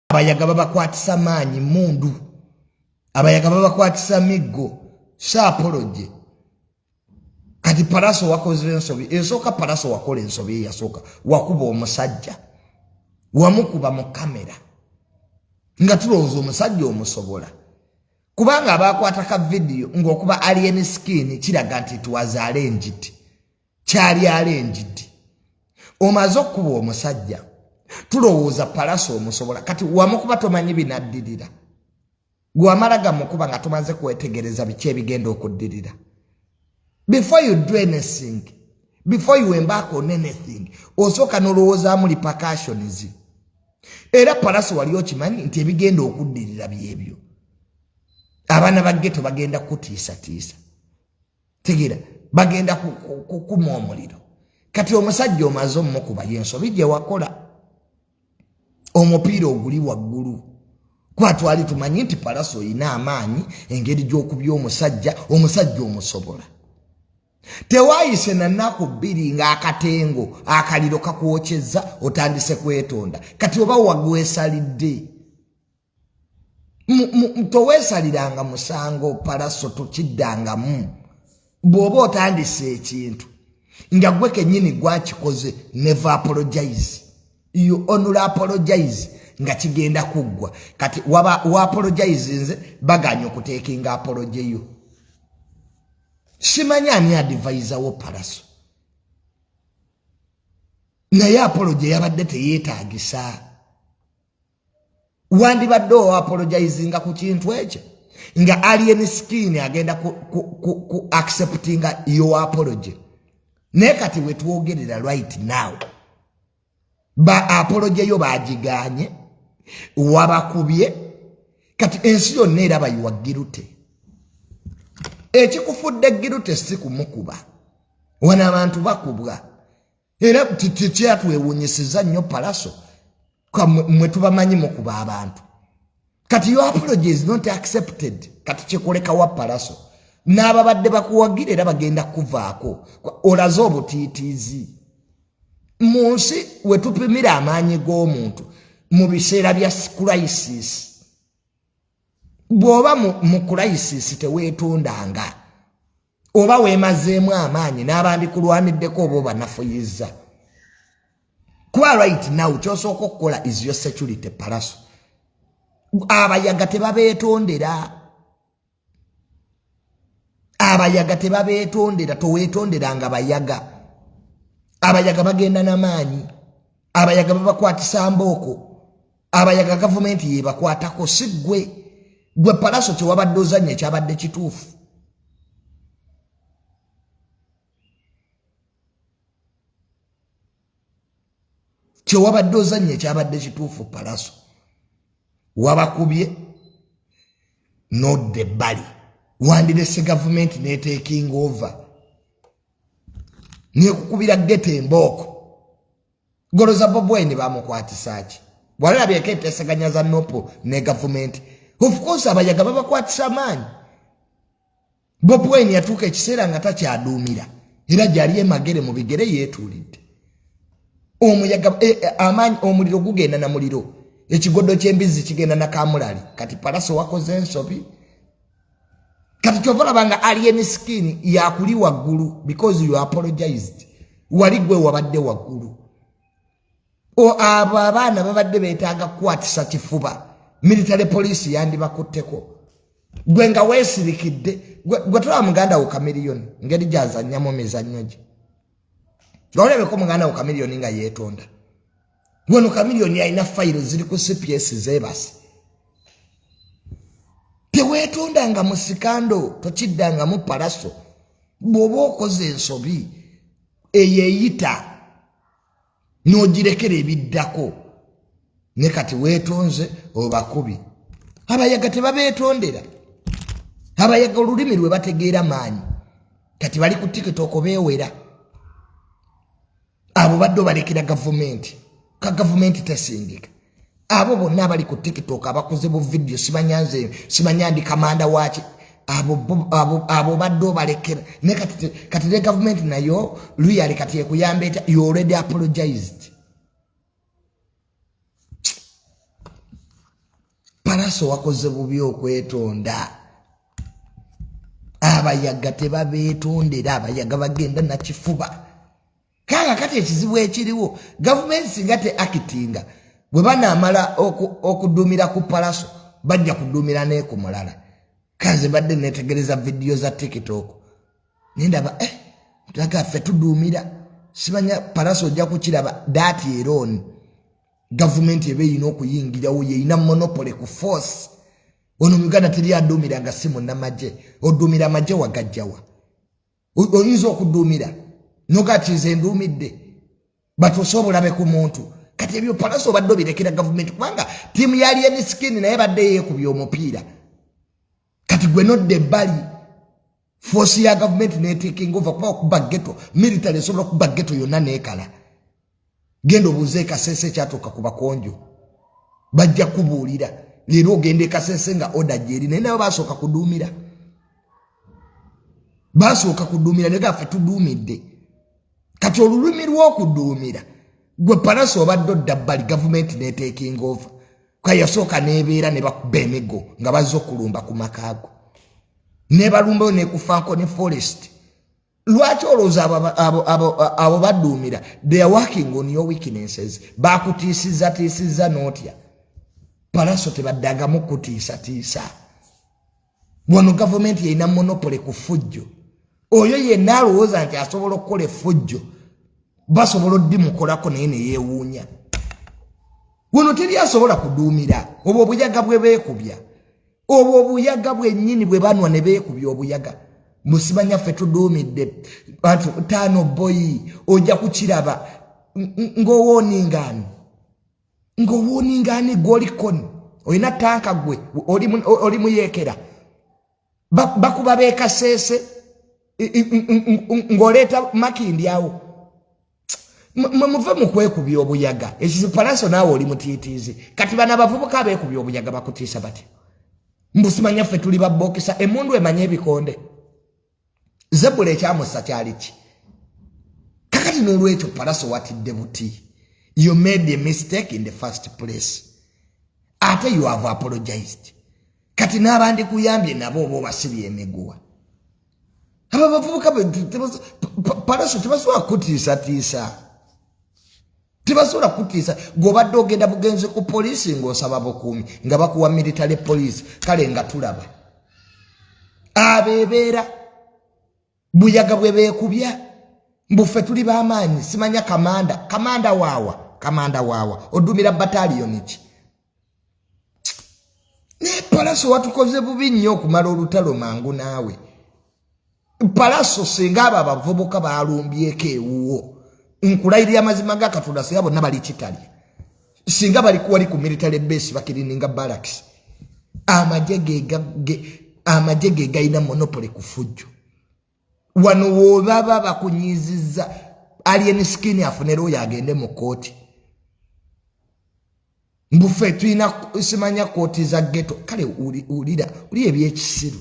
Abayaga babakwatisa maanyi mundu, abayaga babakwatisa miggo. Saapoloje kati Palaso wakoze ensobi esooka. Palaso wakola ensobi eyasooka, wakuba omusajja, wamukuba mu kamera nga tulowooza omusajja omusobola, kubanga abakwata ka vidiyo ng'okuba Alien Skin kiraga nti twazaala enjiti kyali alengidi. Omaze okukuba omusajja, tulowooza Palaso omusobola. Kati wamukuba, tomanyi binaddirira. Gwamala gamukuba nga tomaze kwetegereza biki ebigenda okuddirira. Before you do anything, before you embark on anything, osooka nolowoozaamu repercussions. Era Palaso wali okimanyi nti ebigenda okuddirira byebyo, abaana ba ghetto bagenda kutiisatiisa, tegeera, bagenda kukuma omuliro. Kati omusajja omaze omukuba, yensobi gye wakola, omupiira oguli waggulu, kuba twali tumanyi nti Palaso oyina amaanyi, engeri gy'okubya omusajja, omusajja omusobola. Tewaayise na nnaku 2 ng'akatengo akaliro kakwokyezza, otandise kwetonda. Kati oba wagwesalidde, toweesaliranga musango Palaso, tokiddangamu. Bw'oba otandise ekintu nga gwe kennyini gwakikoze, never apologize, you only apologize nga kigenda kuggwa. Kati waba waapologize, nze baganya okuteekinga apology yo. Simanyi ani advisor wo Palaso, naye apology yabadde teyeetagisa. Wandibadde oapologizinga ku kintu ekyo nga Alien Skin agenda ku acceptinga your apology. Naye kati wetwogerera right now, ba apology yo bagiganye, wabakubye. Kati ensi yonna eraba you guilty. Ekikufudde guilty si kumukuba. Wano abantu bakubwa, era tikyatwewunyisiza nnyo Palaso, mwe tubamanyi mukuba abantu. Kati your apology is not accepted. Kati kikulekawa Palaso? N'ababadde bakuwagira era bagenda kuvaako. Olaze obutiitiizi. Mu nsi we tupimira amaanyi g'omuntu mu biseera bya crisis, bw'oba mu crisis teweetondanga, oba weemazeemu amaanyi n'abandikulwaniddeko oba obanafuyiza. Kuba right now kyosooka okukola is your security. Palaso, abayaga tebabeetondera, abayaga tebabeetondera. Toweetonderanga bayaga. Abayaga bagenda n'amaanyi, abayaga babakwatisa mbooko, abayaga gavumenti yebakwatako, si ggwe. Gwe Palaso kyewabadde ozannya ekyabadde kituufu. Kyewabadde ozannya ekyabadde kituufu. Palaso wabakubye nodda ebbali, wandirese gavumenti netekinga over nekukubira ghetto embooko. Goloza Bobi Wine bamukwatisa ki? Walalabyeko enteeseganya za NUP ne gavumenti? Of course abayaga babakwatisa amaanyi. Bobi Wine yatuuka ekiseera nga takyaduumira, era gyali emagere mu bigere yeetuulidde omuyaga. Amaanyi, omuliro gugenda na muliro, ekigodo ky'embizzi kigenda na kamulali. Kati Palaso wakoze ensobi. Kati kyova olaba nga Alien Skin yakuli waggulu because you apologized. Wali gwe wabadde waggulu. Abo abaana babadde beetaaga kukwatisa kifuba, military police yandibakutteko. Gwe nga weesirikidde, gwe tolaba muganda wo Kamiliyoni ngeri gyazannyamu mizannyo gye? Olabeko muganda wo Kamiliyoni nga yeetonda. Wano Kamiliyoni alina fayiro ziri ku CPS zeebase. Teweetondanga mu scandal, tokiddangamu Palaso. Bw'oba okoze ensobi eyo, eyita n'ogirekera ebiddako. Ne kati weetonze, obakubi. Abayaga tebabeetondera. Abayaga olulimi lwe bategeera maanyi. Kati bali ku TikTok beewera. Abo badde obalekera gavumenti, ka gavumenti tesindika abo bonna abali ku TikTok abakoze bu vidiyo, simanya nze, simanya ndi kamanda waki. Abo badde obalekera. Ne kati ne gavumenti nayo luyali kati ekuyamba etya? You already apologized. Pallaso, wakoze bubi okwetonda. Abayaga tebabeetondera, abayaga bagenda nakifuba. Kanga kati ekizibu ekiriwo, gavumenti singa te actinga, bwe banaamala okudumira ku Pallaso, bajja kudumira ne ku mulala. Kaze badde netegereza vidiyo za TikTok, nendaba tulaga ffe tuduumira. Simanya Pallaso ojja kukiraba that alone gavumenti eba erina okuyingirawo. Yeyina monopoly ku force. Ono mu Uganda teri aduumira nga si munnamagye. Oduumira amagye wagajjawa? Oyinza okuduumira nogati nze nduumidde, batuuse obulabe ku muntu. Kati ebyo Pallaso obadde obirekera gavumenti, kubanga ttiimu ya Alien Skin naye badde yeekubya omupiira. Kati gwe nodda ebbali, force ya gavumenti netakinga over, kuba okuba ghetto military esobola okuba ghetto yonna neekala. Genda obuuze Ekasese ekyatuuka ku Bakonjo, bajja kubuulira. Leero ogenda Ekasese nga order gyeri, naye nabo basooka kuduumira, basooka kuduumira, naye gaffe tuduumidde. Kati olulimi lw'okuduumira, gwe Pallaso obadde odda bbali, gavumenti netakinga over. Kayasooka nebeera ne bakuba emiggo nga bazze okulumba ku makaago, nebalumbayo nekufanko ne forest. Lwaki olowooza abo baduumira? They are working on your weaknesses. Bakutiisiza tiisiza n'otya. Pallaso, tebaddangamu kutiisatiisa. Wano gavumenti yerina monopoly ku ffujjo. Oyo yenna alowooza nti asobola okukola effujjo, basobola oddimukolako, naye neyeewuunya. Wano teri asobola kuduumira. Obwo obuyaga bwe beekubya, obwo obuyaga bwennyini bwe banwa ne beekubya obuyaga, musimanya ffe tuduumidde bantu taano boyi. Ojja kukiraba ng'owoningaani, ng'owoningaani. Gwe olikoni olina tanka, gwe oli muyeekera, bakuba beekaseese ng'oleeta Makindi awo. Mwe muve mu kwekubya obuyaga. Ekizibu Pallaso naawe oli mutiitiizi. Kati bano abavubuka abeekubya obuyaga bakutiisa bati mbusimanya ffe tuli babokisa. Emundu emanye ebikonde zebula ekyamusa kyali ki? Kakati n'olwekyo Pallaso watidde buti. You made a mistake in the first place, ate you have apologized. Kati n'abandi kuyambye nabo oba obasibye emiguwa. Abo abavubuka Pallaso tebasobola kutiisatiisa, tebasobola kutiisa. Gweobadde ogenda bugenzi ku poliisi ng'osaba bukuumi, nga bakuwa military police. Kale nga tulaba abeebeera buyaga bwe beekubya, mbuffe tuli b'amaanyi. Simanya kamanda, kamanda waawa, kamanda waawa, odumira bataliyoni ki? Naye Pallaso watukoze bubi nnyo okumala olutalo mangu. Naawe Pallaso, singa abo abavubuka balumbyeko ewuwo, nkulayirira amazima ga Katonda, singa bonna bali kitalya, singa bali kuwali ku military base bakirininga barracks. Amagye ge galina monopoly ku fujjo. Wano woobaba bakunyiizizza, Alien Skin afunera oyo agende mu kooti. Mbufe tulina simanya kooti za ghetto. Kale wulira, wulira ebyekisiru.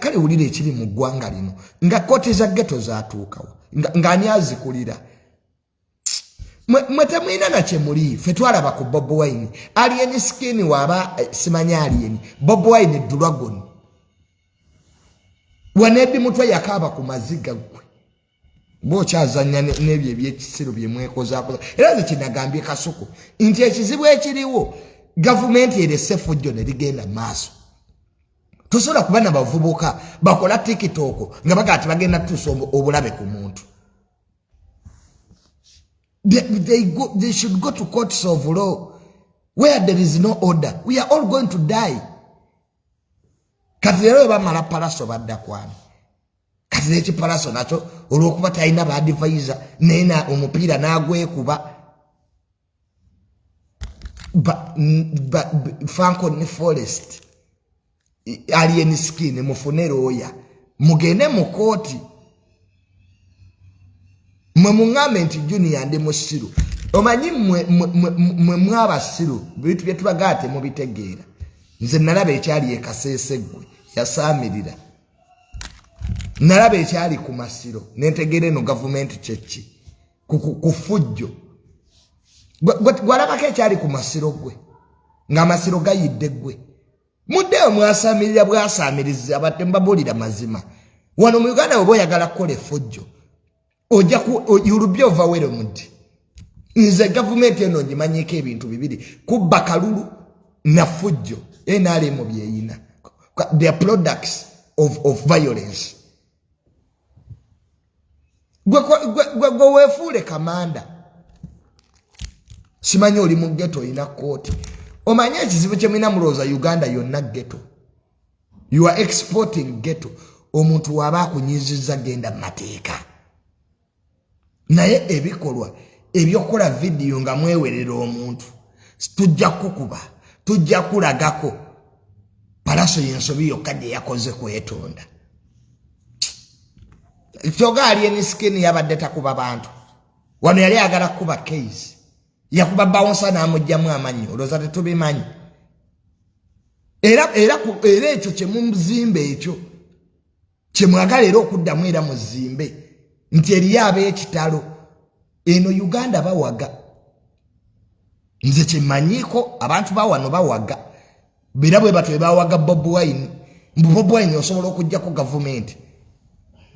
Kale wulira ekiri mu ggwanga lino, nga kooti za ghetto zatuukawo, ng'ani azikulira? Mwe temulina nakyemuli. Ffe twalaba ku Bob Wine. Alien Skin waaba simanya Alien, Bob Wine dragon wanebi mutwe yakaaba ku maziga. Gwe bwokyazanya n'ebyo ebyekisiru byemwekozakoza. Era nze kinagambye Kasuku nti ekizibu ekiriwo, gavumenti erese effujjo ne ligenda maaso. Tosobola kuba nabavubuka bakola TikTok nga bagaa ti bagenda tutuusa obulabe ku muntu. They should go to courts of law. Where there is no order, we are all going to die. Kati leero bamala Pallaso badda kwani? Kati nekipalaso nakyo olwokuba talina ba advisor, naye omupiira n'agwekuba. Falcon Forest, Alien Skin, mufune looya, mugende mu kooti. Mwe muŋŋambe nti Junior ndi musiru. Omanyi mwe mwabasiru, bintu bye tubagaa temubitegeera. Nze nalaba ekyali ekaseese, ggwe yasaamirira. Nalaba ekyali ku Masiro, nentegeera eno gavumenti kyeki ku fujjo. Gwalabako ekyali ku Masiro gwe? Ng'amasiro gayidde ggwe. Muddeyo mwasamirira bwasamirizi abadde mbabuulira mazima. Wano mu Uganda bw'oba oyagala kukola effujjo ojja ku you'll be overwhelmed. Nze gavumenti eno ngimanyiiko ebintu bibiri, kubba kalulu na ffujjo. NRM byeyina, they are products of violence. Gwe weefuule kamanda, simanyi oli mu ghetto, olina kkooti. Omanye ekizibu kye mulina, mulowooza Uganda yonna ghetto. You are exporting ghetto. Omuntu waaba akunyizizza, genda mu mateeka. Naye ebikolwa ebyokukola vidiyo nga mwewerera omuntu, tujja kukuba, tujja kulagako. Pallaso yensobi yokka gye yakoze kwetonda. Kyoga Alien Skin yabadde takuba bantu wano, yali ayagala kukuba case, yakuba bouncer n'amugjamu amannyo. Olowooza tetubimanyi? Era era era ekyo kyemuzimba, ekyo kyemwagala era okuddamu, era muzimbe nti eriyo ab'ekitalo eno Uganda bawaga. Nze kyemmanyiiko, abantu bawano bawaga, era bwe batyo bawaga Bobi Wine. Mbu Bobi Wine osobola okugjako gavumenti,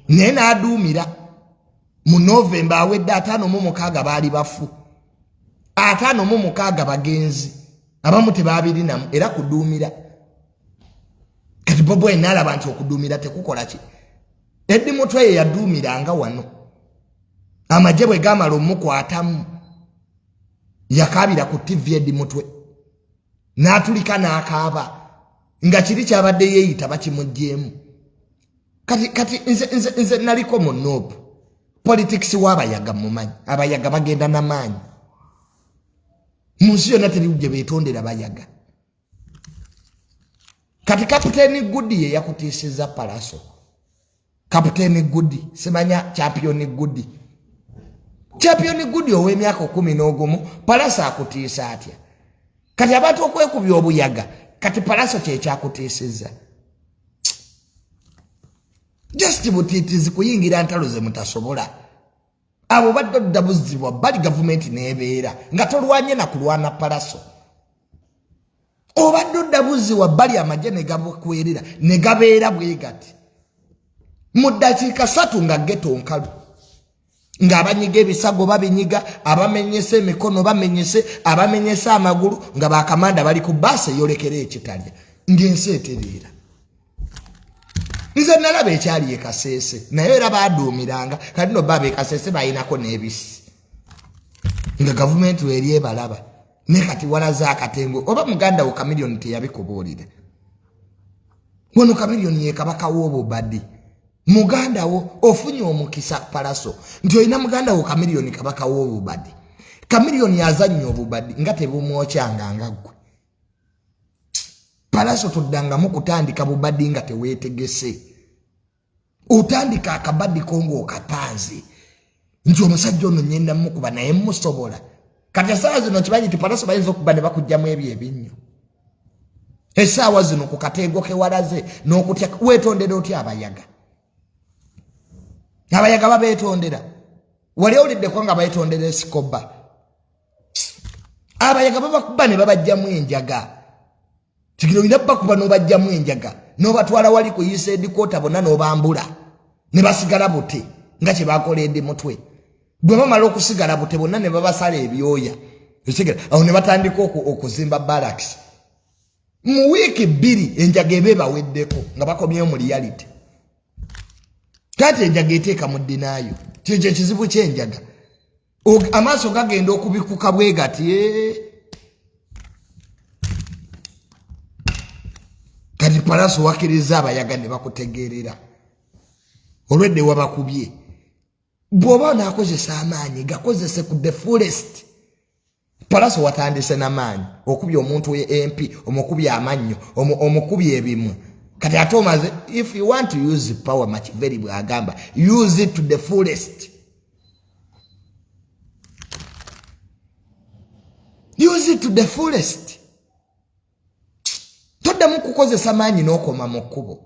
naye n'aduumira mu Novemba awedde 56 baali bafu, 56 bagenzi, abamu tebabirinamu era kuduumira. Kati Bobi Wine n'alaba nti okuduumira tekukola ki. Eddie Mutwe ye yaduumiranga wano, amagye bwe gamala omukwatamu yakaabira ku TV. Eddie Mutwe n'atulika n'akaaba nga kiri kyabadde yeeyita bakimuggyemu. Kati nze naliko mu NUP, politics w'abayaga mumanyi. Abayaga bagenda n'amaanyi mu nsi yonna, teri gye beetondera bayaga. Kati Kapiteeni Gudi ye yakutiisiza Pallaso. Kapiteeni Gudi, simanya Champion Gudi, Champion Gudi ow'emyaka 11, Pallaso akutiisa atya? Kati abantu okwekubya obuyaga, kati Pallaso kyekyakutiisiza? Just butiitizi kuyingira ntalo ze mutasobola. Abo badde odda buzibwa bali gavumenti n'ebeera nga tolwanye na kulwana. Pallaso obadde odda buzibwa bali, amagye ne gabukwerera ne gabeera bwe gati mu ddakiika 3 nga ghetto nkalu, ng'abanyiga ebisago babinyiga, abamenyese emikono bamenyese, abamenyese amagulu, nga bakamanda bali ku baasi eyolekera ekitalya, ng'ensi etereera. Nze nalaba ekyali ekaseese, naye era baduumiranga. Kati no baba ekaseese balinako n'ebisi nga gavumenti eri ebalaba. Ne kati walaze akatengo, oba muganda wo Chameleone teyabikubuulira? Wano Chameleone ye kabaka w'obubadi. Muganda wo, ofunye omukisa Pallaso nti olina muganda wo Chameleone, kabaka w'obubadi. Chameleone azannya obubadi nga tebumwokyanga nga ggwe. Pallaso, toddangamu kutandika bubadi nga teweetegese. Otandika akabadiko ng'okapanze nti omusajja ono nyenda mukuba naye musobola. Kati esaawa zino kimanyi nti Pallaso bayinza okuba ne bakugjamu ebyo ebinnyo esaawa zino ku kateego kewalaze n'okutya. Weetondera otya abayaga? Abayaga babeetondera? Wali owuliddeko nga beetondera esikoba? Abayaga babakuba ne babajjamu enjaga. Kigiro olina bakuba n'obajjamu enjaga, n'obatwala wali ku headquarter bonna n'obambula ne basigala bute nga kye bakola Eddie Mutwe. Bwe bamala okusigala bute bonna ne babasala ebyoya, ekigera awo ne batandika okuzimba barracks. Mu wiiki 2 enjaga eba ebaweddeko nga bakomyewo mu reality. Kati enjaga eteeka mu ddinaayo, kyekyo ekizibu ky'enjaga. Amaaso gagenda okubikuka bwe gati. Kati Pallaso wakkiriza abayaga ne bakutegeerera olwedde wabakubye. Bw'oba onaakozesa amaanyi, gakozese ku the fullest. Pallaso watandise n'amaanyi, okubya omuntu empi, omukubye amannyo, omukubye ebimwa, kati ate omaze. If you want to use power, Machiavelli bw'agamba, use it to the fullest, use it to the fullest. Toddamu kukozesa maanyi n'okoma mu kkubo.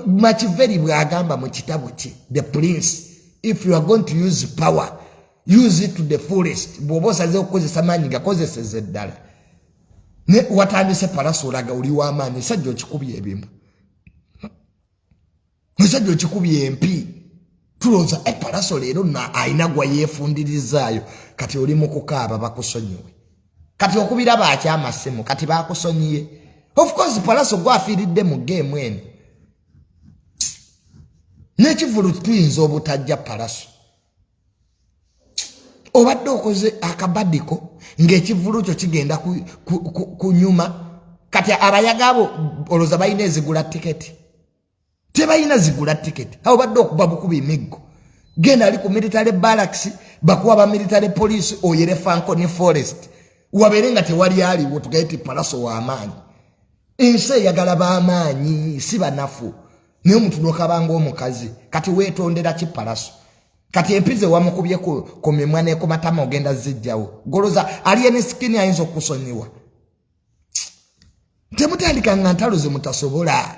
Machiavelli bw'agamba mu kitabo kye The Prince, if you are going to use power, use it to the fullest. Bw'oba osaze okukozesa maanyi, gakozeseze ddala. Ne watandise Pallaso olaga oli w'amaanyi, sajja okikubye ebimu, musajja okikubye empi, tulowooza e Pallaso leero na alina gwa yeefundirizaayo. Kati oli mu kukaaba bakusonyiwe, kati okubira baaki amasimu, kati bakusonyiye. Of course Pallaso gwafiiridde mu geemu eno n'ekivulu tuyinza obutajja. Pallaso obadde okoze akabadiko ng'ekivulu kyo kigenda kunyuma. Kati abayaga abo olowooza balina ezigula tiketi? Tebalina zigula tiketi. Awo badde okuba bukuba emiggo, genda ali ku military barracks, bakuwa ba military police, oyere Fanconi Forest, wabeere nga tewali aliwo, tugaye ti Pallaso w'amaanyi. Ensi eyagala b'amaanyi, si banafu. Naye omuntu nokabanga omukazi, kati weetondera ki Pallaso? Kati empiza ewamukubye ku mimwa ne ku matama ogenda zijjawo, goloza Alien Skin ayinza okusonyiwa? Temutandika nga ntalo ze mutasobola.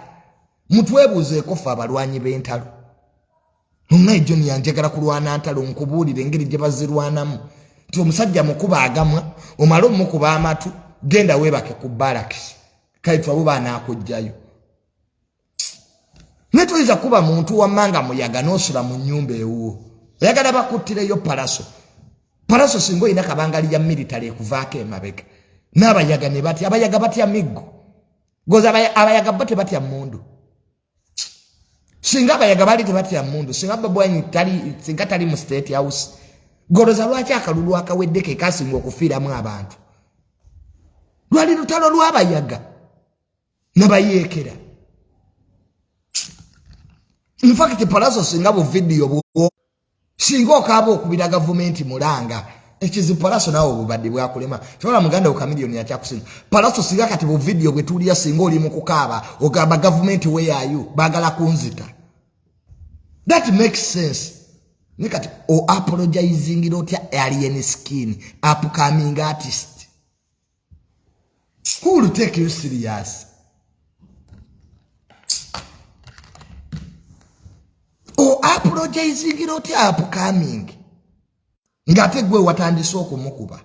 Mutwebuuzeeko ffe abalwanyi b'entalo. Munaye Joni yanjagala kulwana ntalo, nkubuulira engeri gye bazirwanamu nti omusajja mukuba agamwa, omale omukuba amatu, genda weebake ku barracks, kaife abo baanaakugjayo. Naye toyinza kuba muntu wamma nga muyaga n'osula mu nnyumba ewuwo, oyagala bakuttireyo. Pallaso, Pallaso, singa olina kabangali ya military ekuvaako emabega n'abayaga ne batya. Abayaga batya miggo, goza abayaga bo tebatya mundu. Singa abayaga baali tebatya mundu, singa Bobi Wine tali, singa tali mu State House. Goloza lwaki akalulu akawedde ke kasinga okufiiramu abantu lwali lutalo lw'abayaga nabayeekera. Infact Pallaso, singa bu video singa okaaba okubira gavumenti mulanga ekizibu. Pallaso naawe obubadde bwakulema, sobola muganda wo Chameleone yakyakusinga. Pallaso, singa kati bu video bwe tuwulira, singa oli mu kukaaba ogamba gavumenti weyayo baagala kunzita, that makes sense. Ne kati o apologizingira otya Alien Skin, upcoming artist? Who will take you serious? O apologizingira otya upcoming ng'ate gwe watandise okumukuba?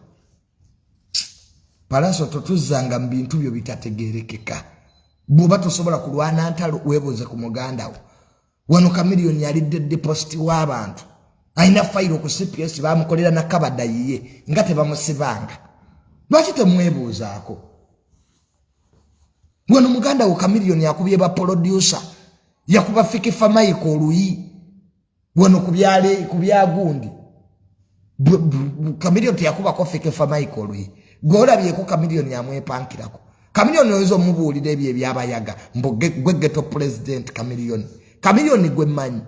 Pallaso, totuzzanga mu bintu byo bitategerekeka. Bw'oba tosobola kulwana ntalo, weebuuze ku muganda wo wano. Chameleone yalidde deposit w'abantu, alina fayiro ku CPS, bamukolera nakabada yiye nga tebamusibanga. Lwaki temwebuuzaako wano? Muganda wo Chameleone akubye ba producer, yakuba Fik Fameica oluyi wano ku byagundi. Chameleone teyakubako Fik Fameica oluyi? Gwolabyeko Chameleone amwepankirako? Chameleone oyinza omubuulira ebyo ebyabayaga mbu gwe ghetto president? Chameleone, Chameleone gwe mmanyi,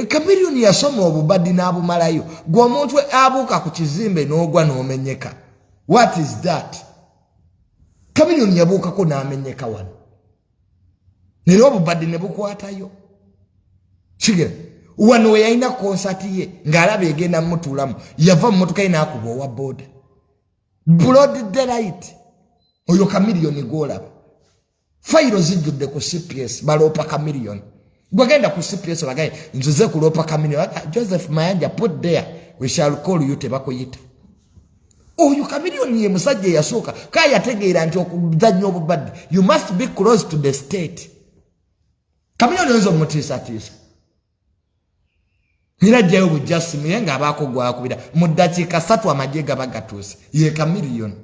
Chameleone yasoma obubadi n'abumalayo. Gwe omuntu abuuka ku kizimbe n'ogwa n'omenyeka, what is that? Chameleone yabuukako n'amenyeka wano, naye obubadi ne bukwatayo. Kigera wano we yalina konsati ye ng'alaba egenda mutuulamu, yava mu motoka ye n'akuba owa boda broad daylight. Oyo Chameleone gwolaba, fayiro zijjudde ku CPS, baloopa Chameleone. Gwegenda ku CPS bagaye nzize kuloopa Chameleone, Joseph Mayanja, put there, we shall call you. Tebakuyita. Oyo Chameleone ye musajja eyasooka kaya yategeera nti okuzannya obubadde you must be close to the state. Chameleone oyinza omutiisatiisa era ajjayo bujjasimu ye ng'abaako gwakubira mu ddakiika 3 amagye gaba gatuuse. Ye Chameleone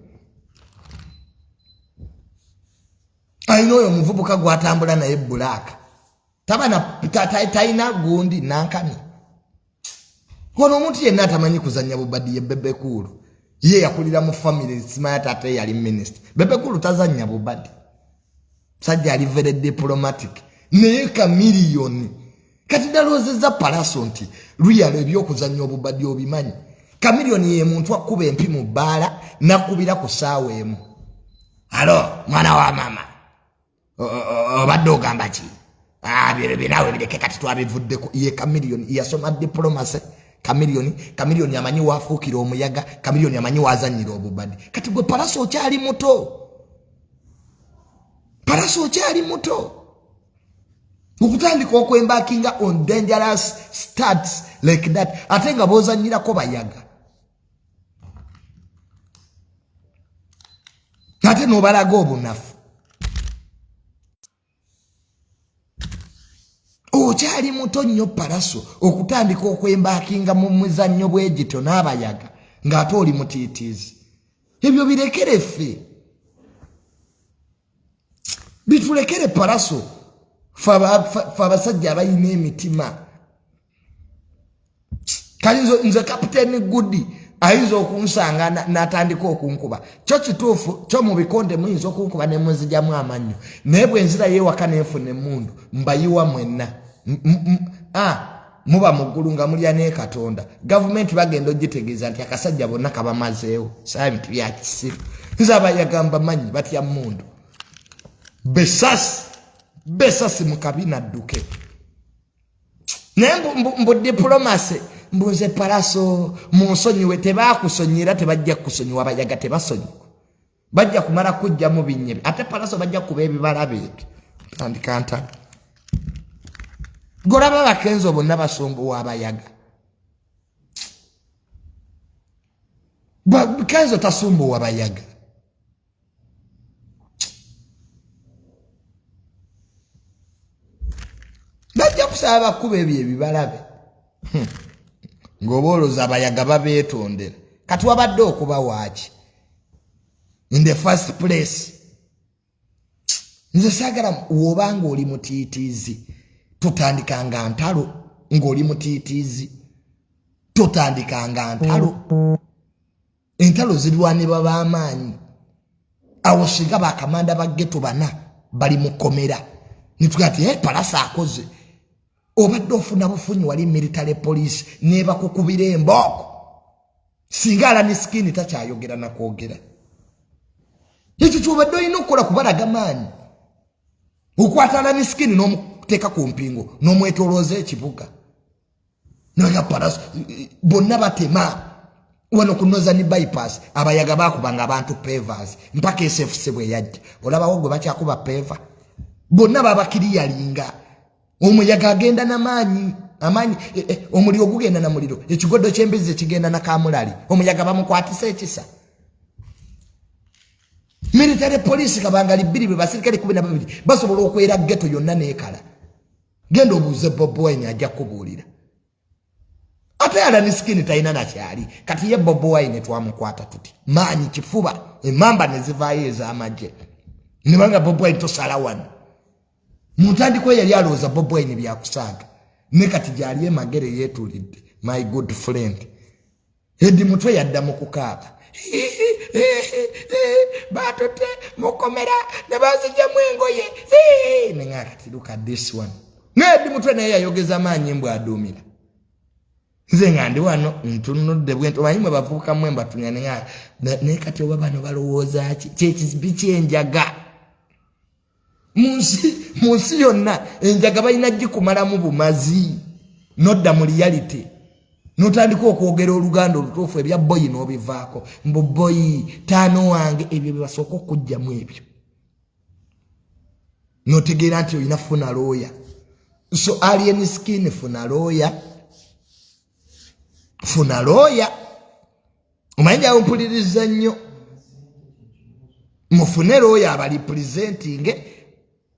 alina oyo omuvubuka gwatambula naye bulaaka, talina gundi nankani. Ono omuntu yenna atamanyi kuzanya bubadi ye Bebe Cool. Ye yakulira mu family, simanya taata yali minisita. Bebe Cool tazanya bubadi, sajja ali very diplomatic. Naye Chameleone, kati nalowoozezza Pallaso nti luyalo ebyokuzanya obubadi obimanyi. Chameleone ye muntu akuba empi mu bbaala nakubira ku ssaawa 1, "Alo mwana wa mama, obadde ogamba ki?" Binawe bireke, kati twabivuddeko. Ye Chameleone yasoma diplomacy. Chameleone, Chameleone amanyi wafuukira omuyaga. Chameleone amanyi wazanyira obubadi. Kati gwe Pallaso okyali muto, Pallaso okyali muto okutandika okwembarkinga on dangerous starts like that, ate nga bozanyirako bayaga. Ate n'obalaga obunafu. Okyali muto nnyo Palaso okutandika okwembaakinga mu muzannyo bwegityo n'abayaga ng'ate oli mutiitiizi. Ebyo birekere ffe, bitulekere Palaso, fe abasajja abalina emitima. Kali nze Kapiteeni Gudi ayinza okunsanga n'atandika okunkuba. Kyo kituufu kyo mu bikonde muyinza okunkuba ne munzijamu amannyo, naye bwe nzirayo ewaka ne nfuna emmundu mbayiwa mwenna. Muba mu ggulu nga mulya ne Katonda. Gavumenti bagenda ogitegeeza nti akasajja bonna kabamazeewo. Saa bintu bya kisiru. Nze abayagamba manyi batya mmundu. Besasi, besasi mu kabina dduke. Naye mbu diplomasi, mbu nze Palaso munsonyiwe. Tebakusonyira, tebajja kukusonyiwa. Abayaga tebasonyiwa, bajja kumala kujjamu binnyebe. Ate Palaso bajja kuba ebibala ebyo. Tandika ntalo. Golaba bakenzo bonna basumbuwa abayaga. Kenzo tasumbuwa bayaga. Bajja kusaba bakuba ebyo ebibalabe. Ng'oba olowooza abayaga babeetondera. Kati wabadde okuba waaki in the first place? Nze saagala woba ng'oli mutiitiizi totandikanga ntalo. Ng'oli mutiitiizi totandikanga ntalo. Entalo zirwanibwa b'amaanyi. Awo singa bakamanda ba ghetto bana bali mu kkomera nituga nti hey, Palaso akoze. Obadde ofuna bufunyi wali military police nebakukubira embooko. Singa Alani Skin takyayogera nakwogera, ekyo kyobadde olina okukola kubalaga maanyi. Okwata Alani Skin n'omuteeka ku mpingo n'omwetolooza ekibuga. Naga Palaso bonna batema wano ku Northern Bypass. Abayaga bakubanga abantu pavers mpaka SFC bwe yajja. Olabawo gwe bakyakuba paver, bonna babakiriyalinga. Omuyaga agenda namaanyi amaanyi, omuliro gugenda na muliro, ekigodo ky'embizzi ekigenda na kamulali. Omuyaga bamukwatisa ekisa. Military police kabangali bbiri be basirikale 12 basobola okwera ghetto yonna n'ekala. Genda obuuze Bobi Wine, ajja kubuulira. Ate Alani Skin talina nakyali. Kati ye Bobi Wine twamukwata tuti maanyi kifuba, emamba ne zivaayo ez'amagye nebanga Bobi Wine tosala wano. Mu ntandikwa yali alowooza Bobi Wine byakusaaga, ne kati gyali emagere yeetulidde. My good friend Edi Mutwe yadda mu kukaaba, batutte mukomera ne banzijamu engoye nenga. Kati look at this one. Naye Edi Mutwe naye yayogeza maanyi mbw aduumira. Nze nga ndi wano ntunudde bwenti, omanyi mwe bavubuka mwe mbatunya nenga. Naye kati oba bano balowooza ki? Kyekizibi kyenjaga mu nsi yonna, enjaga balina gikumalamu bumazi nodda mu reality notandika okwogera oluganda olutuufu. Ebya boyi n'obivaako, mbu boyi taano wange, ebyo byebasooka okugjamu ebyo notegeera nti olina funa looya. So Alien Skin, funa looya, funa looya. Omanyi njawo mpuliriza nnyo. Mufune looya abalipresentinge,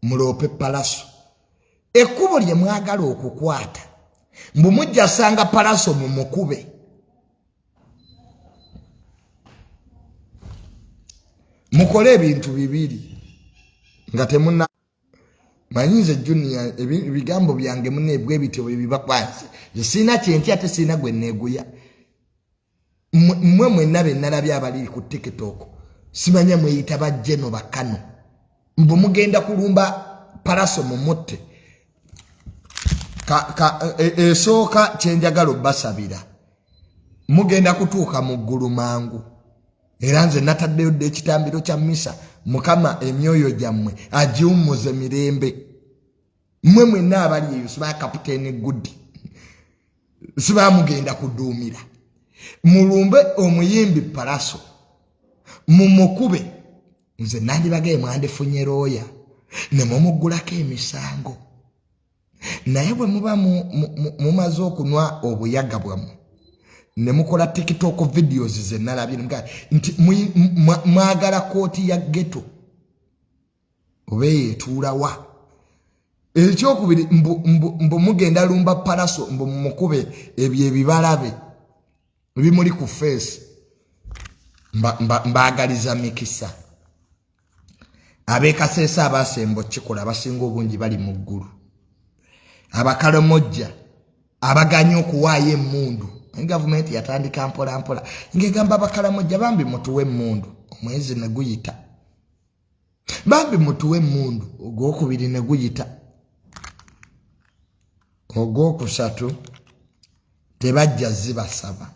muloope Palaso. Ekkubo lye mwagala okukwata mbu mujja sanga Palaso mumukube, mukole ebintu bibiri nga temuna manyi. Nze Junior, ebigambo byange munebwe bityo bwe bibakwanze. Nze siina kyentya, ate siina gwe neeguya. Mmwe mwenna be nalabye abali ku TikTok, simanya mweyita bajjeno bakano, mbu mugenda kulumba Palaso mumutte. Esooka kyenjagala obbasabira, mugenda kutuuka mu ggulu mangu. Era nze nataddeyo dda ekitambiro kya misa, Mukama emyoyo gyammwe agiwummuze mirembe. Mmwe mwenna abali eyo, siba Kapiteeni Gudi, sibamugenda kuduumira, mulumbe omuyimbi Palaso mumukube. Nze nandibagaye mwandifunye looya ne mumuggulako emisango. Naye bwe muba mumaze okunwa obuyaga bwammwe. Ne mukola TikTok videos ze nalabye nti mwagala kooti ya ghetto oba eyo etuulawa. Ekyokubiri, mbu mugenda lumba Palaso, mbu mukube ebyo ebibalabe ebimuli ku feesi. Mbaagaliza mikisa. Ab'ekaseesa abasemba okukikola abasinga obungi bali mu ggulu. Abakalomojja abaganye okuwaayo emmundu, gavumenti yatandika mpola mpola ng'egamba abakalamojja bambi mutuwe emmundu, omwezi ne guyita, bambi mutuwe emmundu, ogwokubiri ne guyita, ogwokusatu tebajja zibasaba,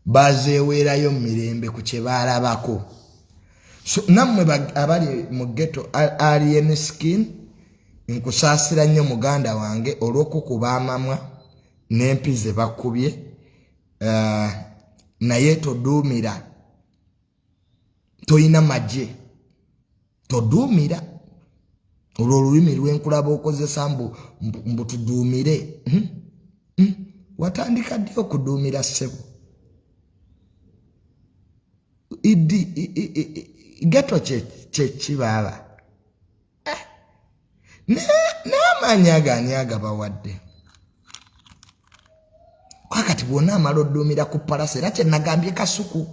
bazeeweerayo mu mirembe ku kye baalabako. So nammwe abali mu ghetto, Alien Skin, nkusaasira nnyo muganda wange olw'okukuba amamwa n'empi ze bakubye, naye toduumira, toyina magye, toduumira. Olwo olulimi lwenkulaba okozesa mbu tuduumire. Watandika ddi okuduumira ssebo? Idi ghetto kyekibaaba n'amaanyi ago ani agabawadde? Kakati bwona amala odduumira ku Palasa, era kyenagambye Kasuku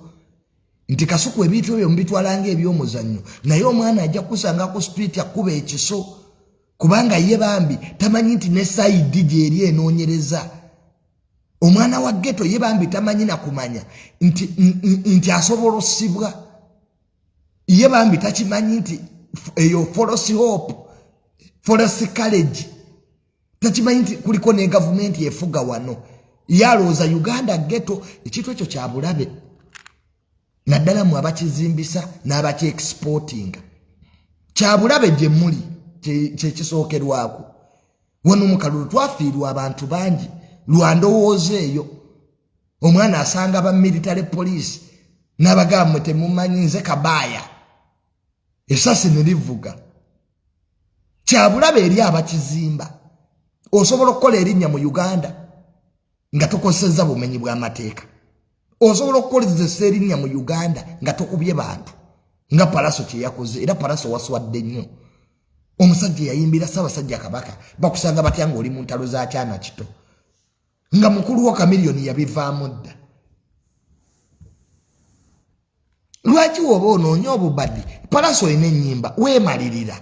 nti Kasuku ebintu ebyo mubitwala nga ebyomuzannyo, naye omwana ajja kusanga ku street akuba ekiso, kubanga ye bambi tamanyi nti ne side gyeri enoonyereza. Omwana wa ghetto ye bambi tamanyi nakumanya nti asobola ossibwa. Ye bambi takimanyi nti eyo false hope, false courage, takimanyi nti kuliko ne gavumenti efuga wano. Ye alowooza Uganda ghetto. Ekintu ekyo kya bulabe, naddala mu abakizimbisa n'abakyexportinga. Kyabulabe gye muli, kyekisookerwako. Wano mu kalulu twafiirwa abantu bangi lwa ndowooza eyo. Omwana asanga ba military police n'abagamba mwe temumanyi nze kabaaya, esasi ne livuga. Kyabulabe eri abakizimba. Osobola okukola erinnya mu Uganda nga tokozesezza bumenyi bw'amateeka. Osobola okukozesa erinnya mu Uganda nga tokubye bantu, nga Palaso kye yakoze. Era Palaso waswadde nnyo. Omusajja yayimbira Ssaabasajja Kabaka, bakusanga batya ng'oli mu ntalo za kyana kito, nga mukulu wo Kamiliyoni yabivaamu dda? Lwaki woba onoonya obubaddi? Palaso olina ennyimba, weemalirira,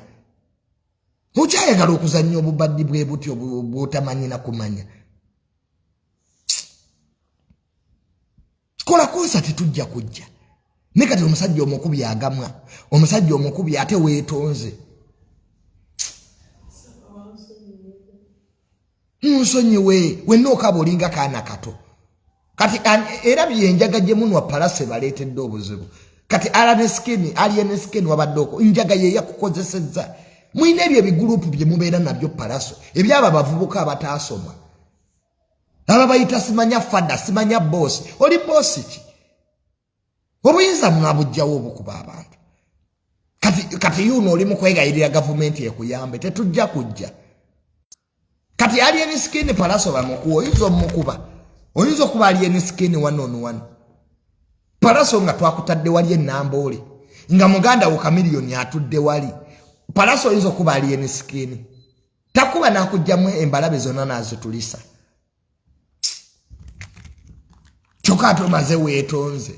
okyayagala okuzannya obubaddi bwe butyo bw'otamanyi na kumanya. Kola konsati, tujja kujja. Ne kati omusajja omukubi agamwa, omusajja omukubi ate weetonze. Nsonyiwe wenna, okaba olinga kaana kato. Kati era byenjaga gye munwa Palase baleetedde obuzibu. Kati Alien Skin, Alien Skin, wabadde oko njaga ye yakukozesezza. Mulina ebyo ebigurupu bye mubeera nabyo Palaso, ebyabo abavubuka abataasoma, aba bayita simanya fada, simanya boss. Oli boss ki? Obuyinza mwabugjawo obukuba abantu. Kati yuno oli mu kwegayirira gavumenti ekuyambe, tetujja kujja. Kati Alien Skin, Palaso bamukuwa, oyinza omukuba, oyinza okuba Alien Skin one on one. Palaso nga twakutadde wali enamboole, nga muganda wo Kamiliyoni atudde wali, Palaso oyinza okuba Alien Skin, takuba nakugjamu embalabe zonna nazitulisa. Kyokka ate omaze weetonze.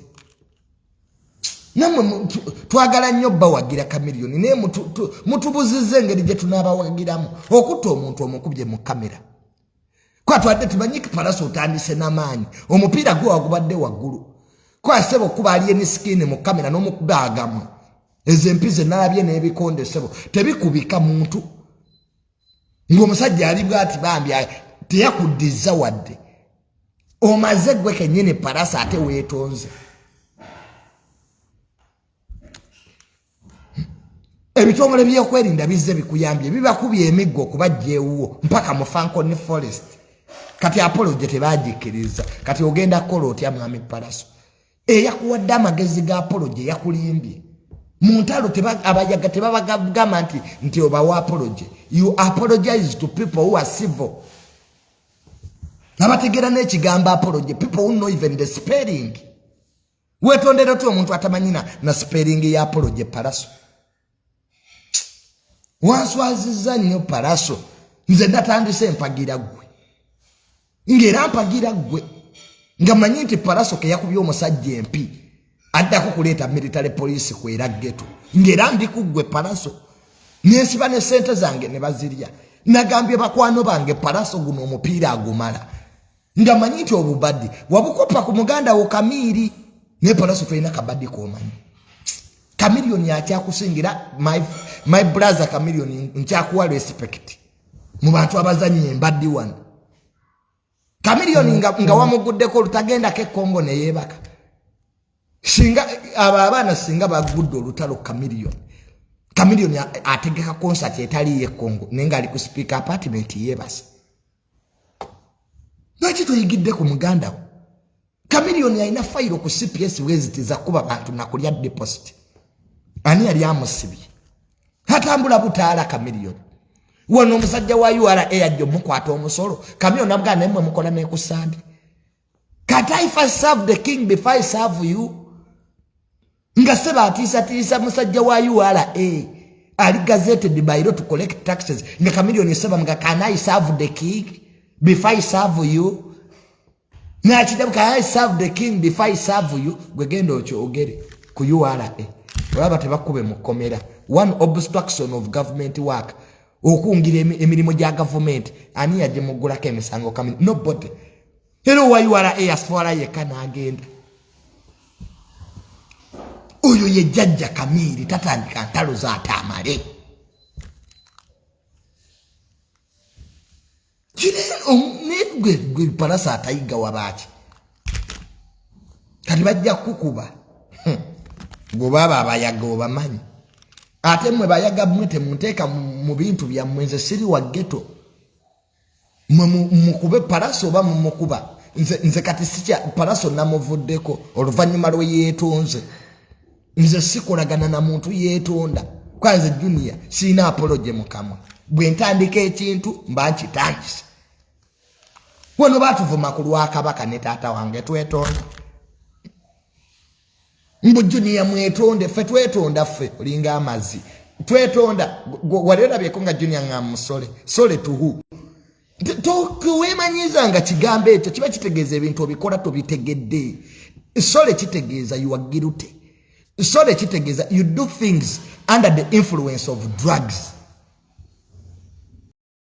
Nammwe twagala nnyo bawagira Kamiliyoni, naye mutubuziza engeri gye tunaabawagiramu. Okutta omuntu omukubye mu kamera, kwatwadde tumanyi Palaso otandise n'amaanyi, omupiira gwe wagubadde waggulu. Kwasebo okuba Alien Skin mu kamera n'omukuba agamwe, ezo empi ze nalabye n'ebikonde sebo tebikubika muntu. Ng'omusajja ali bwati bambi teyakuddiza wadde. Omaze gwe kennyini Palasa ate weetonze. Ebitongole by'okwerinda bizze bikuyambye, bibakubye emiggo okubajja ewuwo mpaka mu Fanconi Forest. Kati apology tebagikkiriza. Kati ogenda kukola otya mwami Palaso? Eyakuwadde amagezi ga apology yakulimbye. Mu ntalo abayaga tebabagamba nti obawa apology. You apologize to people who are civil. Abategeera n'ekigambo apology, people who know even the spelling. Wetondera tu omuntu atamanyina na spelling ya apology. Palaso, wanswaziza nnyo Palaso. Nze natandise mpagira ggwe, ng'era mpagira ggwe, nga manyi nti Palaso ke yakubye omusajja empi addako kuleeta military police kwera ghetto, ng'era ndi ku ggwe Palaso, nensiba ne sente zange ne bazirya. Nagambye bakwano bange, Palaso guno omupiira agumala, nga manyi nti obubaddi wabukopa ku muganda wo Kamiiri. Naye Palaso, tolina kabaddi komanyi. Kamiliyoni akyakusingira, my brother Kamiliyoni, nkyakuwa respect mu bantu abazannya embaddi wano. Kamiliyoni nga wamuguddeko olutagendako ekongo neyeebaka. Singa abo abaana singa bagudde olutalo, Kamiliyoni, Kamiliyoni ategeka concert etaliyo ekongo, naye ngaali ku Speaker apartment yeebase. Lwaki toyigidde ku muganda wo Kamiliyoni? Alina fayiro ku CPS weziti zakuba bantu nakulya deposit. Ani yali amusibye? Atambula butaala Kamiliyoni. Wano omusajja wa URA yajja omukwata omusolo, Kamiliyoni abugaa, naye mwe mukola nekusande. Can't I first serve the king before I serve you? Nga seba atiisatiisa musajja wa URA ali gazetted by law to collect taxes, nga Kamiliyoni seba nga, "Can I serve the king before I serve you?" Nakiddamu, "Can I serve the king before I serve you?" Gwe genda okyogere ku URA, olaba tebakube mu kkomera. One obstruction of government work, okungira emirimu gya gavumenti. Ani yagimuggulako emisango? Kamili, nobody. Era owa URA yaswala yekka n'agenda. Oyo ye jjajja Kamiiri, tatandika ntalo zaatamale. Gwe Palasa atayiga wabaaki, kati bajja kukuba gwe baaba abayaga obamanyi. Ate mmwe bayaga mmwe, temunteeka mu bintu byammwe. Nze siri wa ghetto. Mwe mukube Palaso oba mumukuba. Nze kati sikya Palaso, namuvuddeko oluvannyuma lwe yeetonze. Nze sikolagana na muntu yeetonda, kwa nze Junior siina apology mukamwa. Bwe ntandika ekintu mba nkitandise. Wano batuvuma ku lwakabaka ne taata wange, twetonda. Mbu Junior mwetonde, ffe twetonda? Ffe olinga amazzi, twetonda? Wali olabyeko nga Junior nga musole sole tuhu towemanyiza nga kigambo ekyo kiba kitegeeza ebintu obikola tobitegedde. Sorry kitegeeza you are guilty. Sorry kitegeeza you do things under the influence of drugs.